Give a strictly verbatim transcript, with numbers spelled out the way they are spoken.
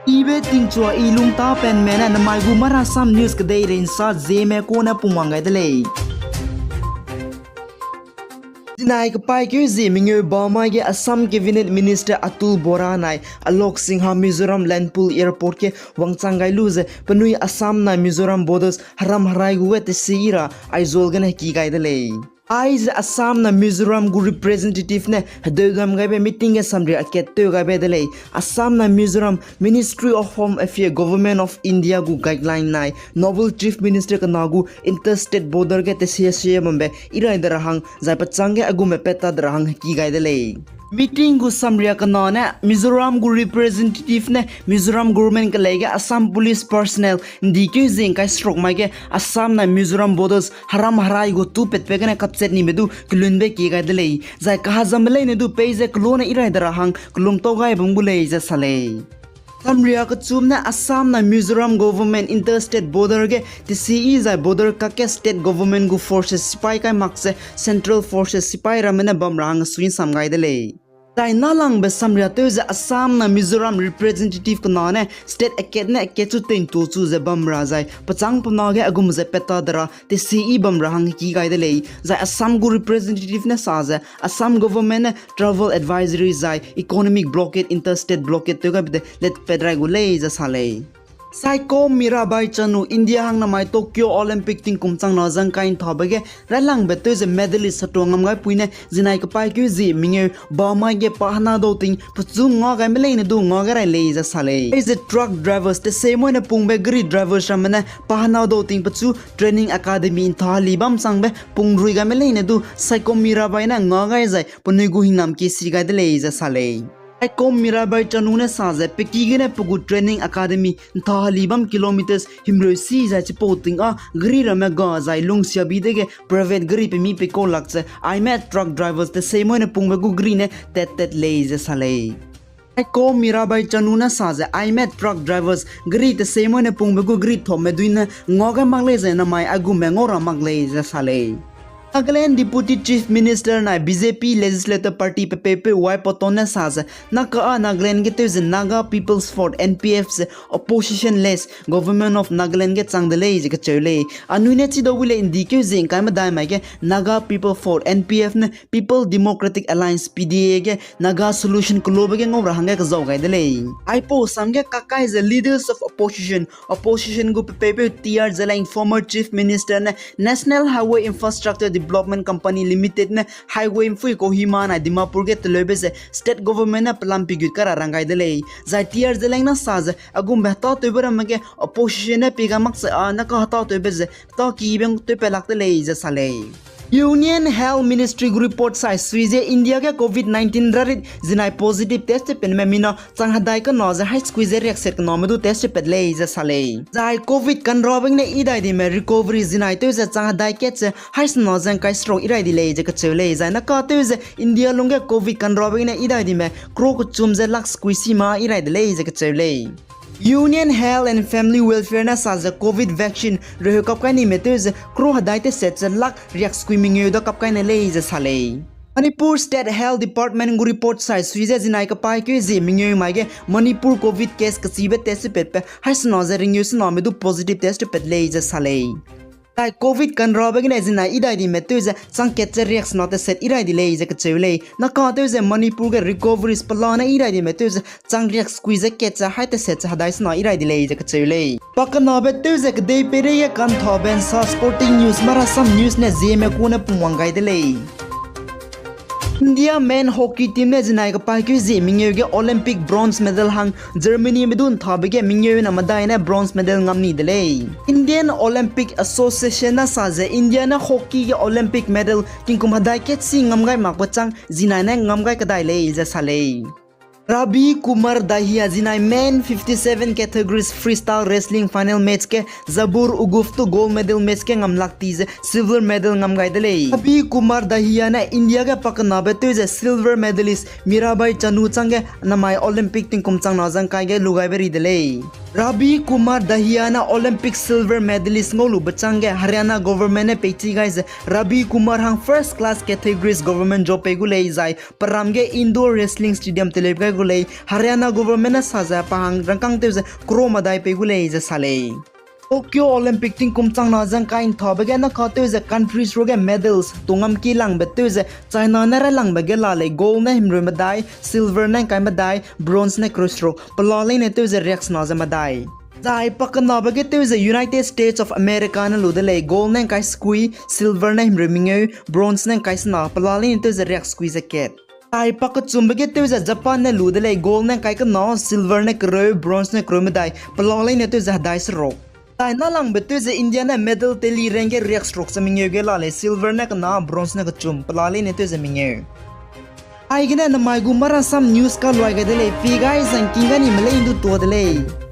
Ibe tingchua i lungtapenme ne namai gu marasam news kedeirei nsa zieme kune pungwang gai de lei. Zinai kepaîkeu zie mengeu bamai ge Assam Cabinet Minister Atul Bora nai Alok Singha Mizoram Landpur Airport ge wangchang gai lu ze penui Assam nai Mizoram borders heram herai gu ge tesi i ra Aizawl gene heki gai de lei. Aize Assam nai Mizoram gu representative ne hedeudam gaibe meeting ge samria akat tew gaibe de lei. Assam nai Mizoram Ministry of Home Affairs, Government of India gu guideline nai Novel Chief Minister kena gu interstate border ge tesiasie bambe i rai de ra hang zai pechâng ge agume pat ta de ra hang heki gai de lei. Meeting gu samria kena ne Mizoram gu representative ne Mizoram government kelei ge Assam police personnel ndikeu zie ngkai seruk mai ge Assam nai Mizoram borders heram herai gu tupatbe gene kapchat nime du kelunbe kie gai de lei. Zai kahazambe leine du peize kelune i rai de ra hang kelum tau gai bam gu lei ze sa lei. Samria kechum ne Assam nai Mizoram government interstate border ge tesi i zai border kakge state government gu forces sipai kai mak ze central forces sipai ramme ne bam ra hang sui nsam gai de lei. Zai nâlangbe samria tew ze Assam nai Mizoram representative kena ne state akat ne akat chu teintu chu ze bam ra zai pechâng pena ge agum ze pat ta de ra tesi i bam ra hang heki gai de lei. Zai Assam gu representative ne sa ze Assam government ne travel advisory zai economic blockade, interstate blockade tew gaibe de letpat rai gu lei ze sa lei. Saikom Mirabai Chanu India hang namai Tokyo Olympic tingkum changna zangkai nthabe ge railangbe tew ze medalist hetua ngam gai pui ne zinai kepaîkeu zie mengeu bamai ge pa hena dau ting pechu nga gaime leine du nga gai rai lei ze sa lei. Aize truck drivers teseimoi ne pungbe gari drivers ramme ne pa hena dau ting pechu training academy ntha heli bam changbe pungrui gaime leine du Saikom Mirabai ne nga gai zai penui gu hingnam kie si gai de lei ze sa lei. Saikom Mirabai Chanu ne sa ze pe ki gene pe gu training academy ntha heli bam kilometers himreu si zai chipau ting â gari ramme ga zai lungsiabi dege private gari pemi pekau lak ze aime truck drivers teseimoi ne pungbe gu gari ne tat tat lei ze sa lei. Saikom Mirabai Chanu ne sa ze aime truck drivers gari teseimoi ne pungbe gu gari thaume dui ne ngau gai mak lei zai namai aigume ngau ra mak lei ze sa lei. Nagaland Deputy Chief Minister nai B J P Legislative Party pe peupeu Y Patton ne sa ze, naka â Nagaland ge tew ze Naga People's Front, N P F ze opposition-less Government of Nagaland ge chang de lei ze kacheu lei. Anui ne chidau wi lei ndikeu zie ngkai medai mai ge Naga People Front, N P F ne People Democratic Alliance, P D A ge Naga solution kelobe ge ngau ra hangge kezau gai de lei. Aipau sam ge kakai ze leaders of opposition, opposition gu pe peupeu T R Zeliang, former Chief Minister ne National Highway Infrastructure Development Company Limited ne highway mpui Kohima nai Dimapur ge teleube ze state government ne pelam pi gut kai ra rang gai de lei. Zai T R Zeliang ne sa ze, agumbe hetâtewbe ramme ge opposition ne pie gai mak ze â naka hetâtewbe ze hetâkibe tewpat lak de lei ze sa lei. Union Health Ministry gu report sai sui ze India ge covid nineteen rarit zinai positive test tewpatme mina chang hedai kena ze hai sekui ze riakset kename du test tewpat lei ze sa lei. Zai covid kanrabe gene i dai dime recovery zinai tew ze chang hedai kat ze hai sena ze ngkai seruk i rai di lei ze kacheu lei. Zai naka tew ze India lungge covid kanrabe gene i dai dime crore kechum ze lakh sekui sima i rai de lei ze kacheu lei. Union Health and Family Welfare ne sa ze covid vaccine reheu kap kai nime tew ze crore hedai teset ze lakh riak sekui mengeu da kap kai ne lei ze sa lei. Manipur State Health Department gu report sai sui ze zinai kepaîkeu zie mengeu mai ge Manipur covid case kechibe test tewpatbe hai sena ze ringeu sename du positive test tewpat lei ze sa lei. Zai covid kanrabe gene zinai i dai dime tew ze chang kat ze riak sena teset i rai di lei ze kacheu lei. Naka tew ze Manipur ge recoveries pelane i rai dime tew ze chang riak sekui ze kat ze hai teset ze hedai sena i rai di lei ze kacheu lei. Pakenabe tew ze kedei peireige kanthabe nsa sporting news marasam news ne zieme kune pungwang gai de lei. India men hockey team ne zinai kepaîkeu zie mengeu ge Olympic bronze medal hang Germanyme du nthabe ge mengeu na medai ne bronze medal ngam ni de lei. Indian Olympic Association ne sa ze India ne hockey ge Olympic medal tingkum hedai kat si ngam gai makbe chang zinai ne ngam gai kedai lei ze sa lei. Ravi Kumar Dahiya zinai men fifty-seven categories freestyle wrestling final match ge Zabur Uguv to gold medal match ge ngam lak ti ze silver medal ngam gai de lei. Ravi Kumar Dahiya ne India ge pakenabe tew ze silver medalist Mirabai Chanu changge namai Olympic tingkum changna zangkai ge lu gaibe ri de lei. Ravi Kumar Dahiya ne Olympic silver medalist ngau lube chângge Haryana government ne peichi gai ze Ravi Kumar hang first class categories government job pei gu lei zai peram ge indoor wrestling stadium teleu gai gu lei. Haryana government ne sa ze pa hang rangkâng tew ze crore medai pei gu lei ze sa lei. Tokyo Olympic tingkum changna ze ngkai nthabe ge naka tew ze countries ruage medals tungam ki langbe tew ze China ne railangbe ge la lei, gold ne himreu medai, silver ne ngkai medai, bronze ne kereu seruk, pela leine tew ze riaksena ze medai. Zai pakenabe ge tew ze United States of America ne lu de lei, gold ne ngkai sekui, silver ne himreu mengeu, bronze ne ngkai sena, pela leine tew ze riaksekui ze kat. Zai pakechumbe ge tew ze Japan ne lu de lei, gold ne ngkai kena, silver ne kereu, bronze ne kereu medai, pela leine tew ze hedai seruk. Zai nâlangbe tew ze India ne medal teli rangge riakseruk ze mengeu ge la lei, silver ne kena, bronze ne kechum, pela leine tew ze mengeu. Aigene namai gu marasam news kaluai gai de lei, pi gai zangking ga nime lei ndu tua de lei.